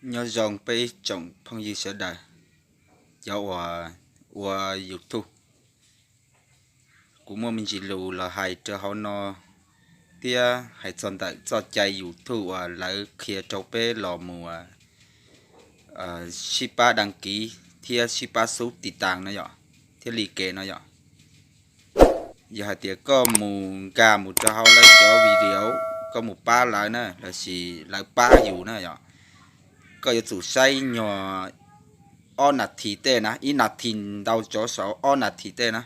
Nyob zoo peb ib tsoom phooj ywg sawv daws, cov uas ua YouTube. Kuv muaj me ntsis lus los hais rau hauv no thiab hais txog ntawm txoj cai YouTube uas lawv qhia rau peb los mus sib pab đăng ký thiab sib pab sub tiv tas no yom, thiab li kev no yom. Yog hais tias koj mus nkag mus rau hauv lawv cov video, koj mus pab lawv na lossis lawv pab yus na yom, koj yuav tsum saib nyuag ob nas this tej na, ib nas this ntau tov saud, ob nas this tej na,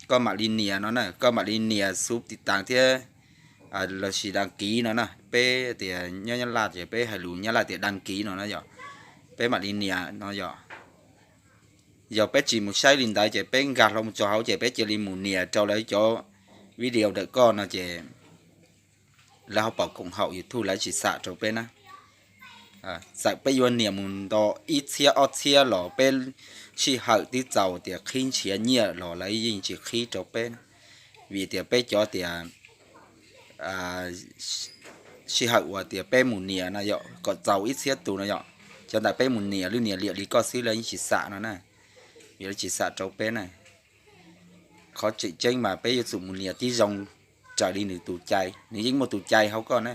koj mam li nias no na, koj mam li nias sub tiv tas thiab lossis đăng ký no na. Peb tias nyob Nyab Laj ces peb hais lus Nyab Laj tias đăng ký no na yom. Peb mam li nias no yom. Yog peb tsis mus saib li ntawd ces peb nkag hlo mus txog hauv ces peb cia li mus nias rau lawv cov video ntawm koj no ces lawv ho pom koom haum YouTube lawv tsis xam rau peb na. Txawm peb yuav nias mus nto ib txhiab ob txhiab los peb sij hawm twb txaus tias qhib nrhiav nyiaj los lawv yeej tsis qhib rau peb na. Vim tias peb cov tias sij hawm uas tias peb mus nias no yom, kom txaus ib txhiab tus no yom, cov ntawd peb mus nias lub nias liam li koj xwb lawv yeej tsis xam no na. Vim lawv tsis xam rau peb na. Qhov tseem ceeb mas peb yuav tsum mus nias tib zoo raws li nws tus cai, nws yeej muaj tus cai hauv koj na.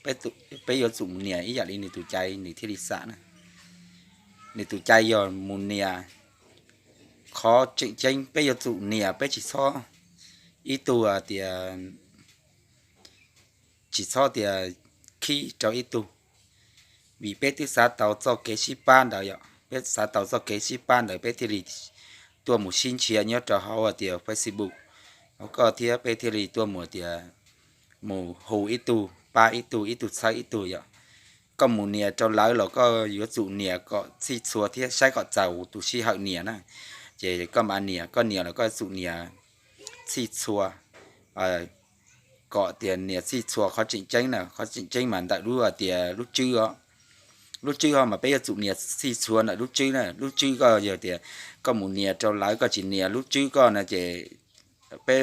Peb yuav tsum mus nias ib yam li nws tus cai nws thiaj li xam na. Nws tus cai yog mus nias, qhov tseem ceeb peb yuav tsum nias, peb tsis txhob ib tug tias, tsis txhob tias khib rau ib tug. Vim peb twb xav tau txoj kev sib pab ntawd yom, peb xav tau txoj kev sib pab ntawd peb thiaj li tuaj mus sib nrhiav nyob rau hauv tias Facebook hauv koj thiab peb thiaj li tuaj mus tias mus hu ib tug pab ib tug, ib tug txhawb ib tug yom. Koj mus nias rau lawv los koj yuav tsum nias kom txhij txhua thiab saib kom txaus tus sij hawm nias na. Ces koj mam nias, koj nias los koj yuav tsum nias txhij txhua kom tias nias txhij txhua qhov tseem ceeb na, qhov tseem ceeb mas ntawm lub tias lub tswb os. Lub tswb ho mas peb yuav tsum nias txhij txhua ntawm lub tswb na. Lub tswb koj yog tias koj mus nias rau lawv koj tsis nias lub tswb koj no ces peb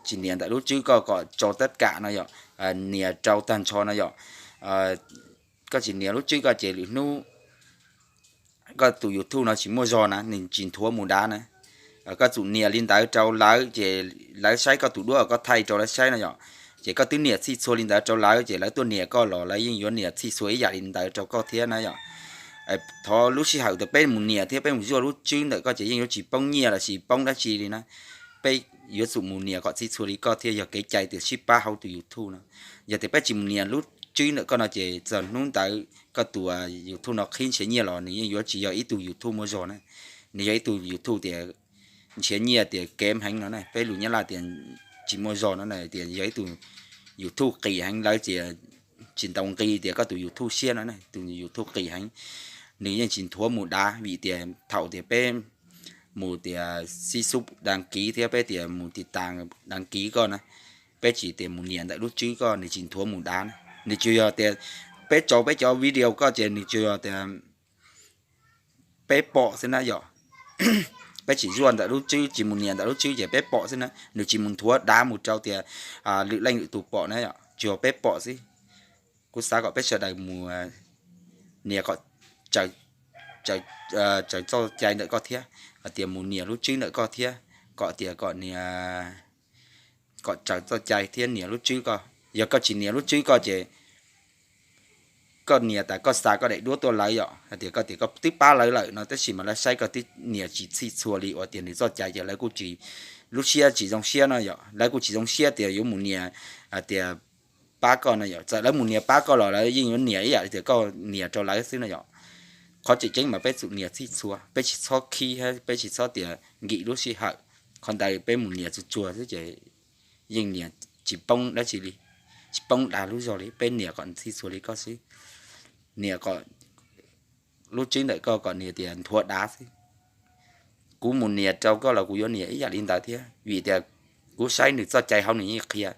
tsis nias ntawm lub tswb koj kom tso tab kam no yom, nias rau tag nrho no yom. Koj tsis nias lub tswb koj ces lwm hnub koj tus YouTube no tsis muaj zog na, nws tsis nthuav mus dav na. Koj tsum nias li ntawd rau lawv ces lawv saib koj tus duab koj thaij rau lawv saib no yom. Ces koj twb nias txhij txhua li ntawd rau lawv ces lawv tuaj nias koj los lawv yeej yuav nias txhij txhua ib yam li ntawd rau koj thiab na yom. Thov lub sij hawm tias peb mus nias thiab peb mus zuaj lub tswb ntawm koj ces yeej yuav tsis poob nyiaj lossis poob dab tsi li na. Peb yuav tsum mus nias kom txhij txhua li koj thiab yog kev cai tias sib pab hauv tus YouTube no. Yog tias peb tsis mus nias lub tswb ntawm koj no ces txog hnub ntawd koj tus YouTube no qhib nrhiav nyiaj los nws yeej yuav tsis yog ib tug YouTube muaj zog na. Nws yog ib tug YouTube tias nrhiav nyiaj tias kém heev no na, peb lus Nyab Laj tias tsis muaj zog no na, tias yog ib tug YouTube qis heev lawv tias tsis ntaus nqi tias koj tus YouTube siab no na, tus YouTube qis heev. Nws yeej tsis nthuav mus dav vim tias thaum tias peb mus tias sib sub đăng ký thiab peb tias mus tiv tas đăng ký koj na, peb tsis tias mus nias ntawm lub tswb koj nws tsis nthuav mus dav na. Nws tsuas yog tias peb tso peb cov video koj ces nws tsuas yog tias peb pom xwb na yom. Peb tsis zuaj ntawm lub tswb, tsis mus nias ntawm lub tswb ces peb pom xwb na, nws tsis mus nthuav dav mus rau tias lwm leej lwm tus pom na yom, tsuas yog peb pom xwb. Kuv xav kom peb sawv daws mus nias kom tsaws txoj cai ntawm koj thiab, hais tias mus nias lub tswb ntawm koj thiab, kom tias kom nias, kom tsaws txoj cai thiab nias lub tswb koj. Yog koj tsis nias lub tswb koj ces koj nias tas koj xa koj daim duab tuaj lawv yom, hais tias koj tias koj twb pab lawv lawm no tab sis mas lawv saib koj twb nias tsis txhij txhua li uas tias nws txoj cai ces lawv kuj tsis, lub siab tsis zoo siab no yom, lawv kuj tsis zoo siab tias yuav mus nias hais tias pab koj no yom. Txawm lawv mus nias pab koj los lawv yeej yuav nias ib yam li tias koj nias rau lawv xwb no yom. Qhov tseem ceeb mas peb tsum nias txhij txhua, peb tsis txhob khib, peb tsis txhob tias nkim lub sij hawm. Qhov ntawd peb mus nias txhij txhua xwb ces yeej nias tsis poob dab tsi li, tsis poob dav lub zog li, peb nias kom txhij txhua li koj xwb. Nias kom lub tswb ntawm koj kom nws tias nthuav dav xwb. Kuv mus nias rau koj los kuv yuav nias ib yam li ntawd thiab vim tias kuv saib nws txoj cai hauv nws yeej qhia,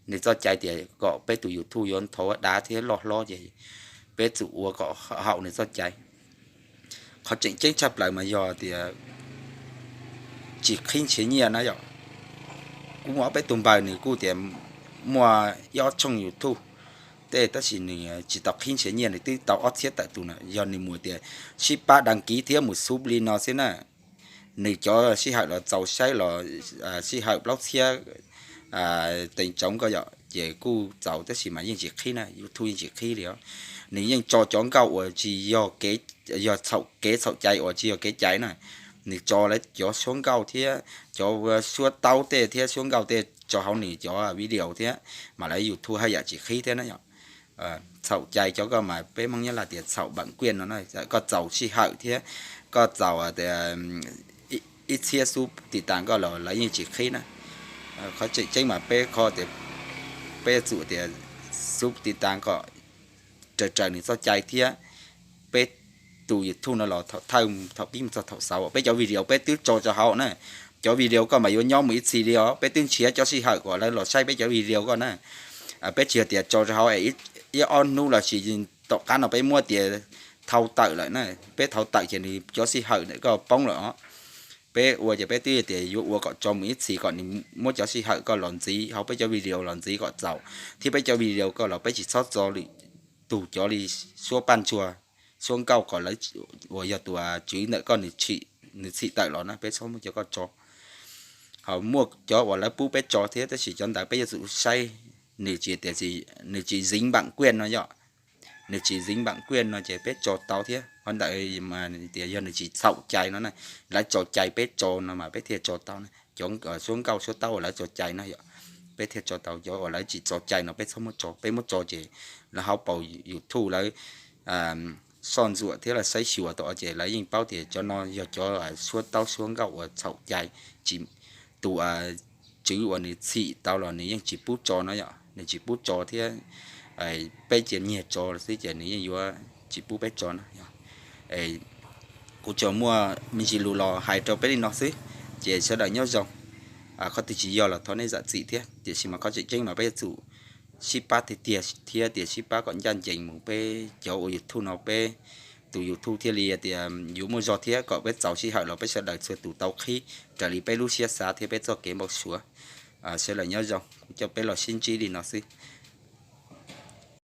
nws txoj cai tias kom peb tus YouTube yuav nthuav dav thiab loj hlob ces peb tsum ua kom haum nws txoj cai. Qhov tseem ceeb tshaj plaws mas yog tias tsis qhib nrhiav nyiaj na yom. Kuv muaj ob peb tug npawg nws kuj tias muaj ib ob tshooj YouTube, tej tab sis nws tsis tau qhib nrhiav nyiaj, nws twb tau ob txhiab tawm tus na. Yog nws mus tias sib pab đăng ký thiab mus sub li no xwb na, nws cov sij hawm los txaus saib los sij hawm plaub txhiab teev tsoov ko yom, ces kuj txaus tab sis mas yeej tsis qhib na, YouTube yeej tsis qhib li os. Nws yeej tso cov nkauj uas tsis yog, yog txhaum kev txhaum cai uas tsis yog kev cai na. Nws tso lawv cov suab nkauj thiab cov suab taub tej thiab suab nkauj tej tso hauv nws cov video thiab, mas lawv YouTube haj yam tsis qhib thiab na yom. Txhaum cai cov ko mas peb Hmoob Nyab Laj tias txhaum bản quyền no na, koj txaus sij hawm thiab koj txaus ib txhiab sub ti tas koj los lawv yeej tsis qhib na. Qhov tseem ceeb mas peb qhov tias peb yuav tsum tias sub ti tas kom raws raws nws txoj cai thiab. Peb tus YouTube no los thaum thawj, thaum pib mus txog thaum xaus peb cov video peb twb tso rau hauv na. Cov video koj mas yuav nyob mus ib txhis li os, peb twb nrhiav cov sij hawm kom lawv los saib peb cov video koj na. Peb tsis yog tias tso rau hauv es ib ob hnub los sis tom qab no peb muab tias thau tawm lawm na. Peb thau tawm ces nws cov sij hawm ntawm koj poob lawm os. Peb ua ces peb twb tias yuav ua kom tso mus ib txhis kom nws muab cov sij hawm koj los ntxiv hauv peb cov video los ntxiv kom txaus, thiab peb cov video koj los peb tsis txhob tso lwm tus cov li suab paj ntsuag, suab nkauj kom lawv uas yog tus tswv ntawm koj nws txhim tawm los na, peb txhob muab cov koj tso. Ho muaj cov uas lawv pub peb tso thiab tab sis cov ntawd peb yuav tsum saib, nws tsis tias nws tsis dính bản quyền no yom. Nws tsis dính bản quyền no ces peb tso tau thiab. Qhov ntawd mas tias yog nws tsis txhaum cai no na, lawv tso cai peb tso no mas peb thiaj tso tau na. Cov suab nkauj suab taub uas lawv tso cai no yom, peb thiaj tso tau. Cov uas lawv tsis tso cai no peb txhob muab tso, peb muab tso ces lawv hauv paus YouTube lawv soj ntsuam thiab lawv saib xyuas tau ces lawv yeej paub tias cov no yog cov suab taub suab nkauj uas txhaum cai, tsis, tus tswv uas nws txhim tau los nws yeej tsis pub tso no yom, nws tsis pub tso thiab. Peb cia nyiag tso xwb ces nws yeej yuav tsis pub peb tso na yom. Kuv tsuas muaj me ntsis lus los hais rau peb li no xwb, ces sawv daws nyob zoo. Qhov twg tsis yog los thov nej zam txim thiab, tiam sis mas qhov tseem ceeb mas peb yuav tsum sib pab tiag tiag thiab tias sib pab kom ncaj ncees mus peb cov ua YouTube no peb tus YouTube thiaj li tias yuav muaj zog thiab kom peb txaus sij hawm los peb sawv daws txhua tus tau qhib raws li peb lub siab xav thiab peb txoj kev npau suav. Sawv daws nyob zoo, kuv coj peb los sib ntsib li no xwb.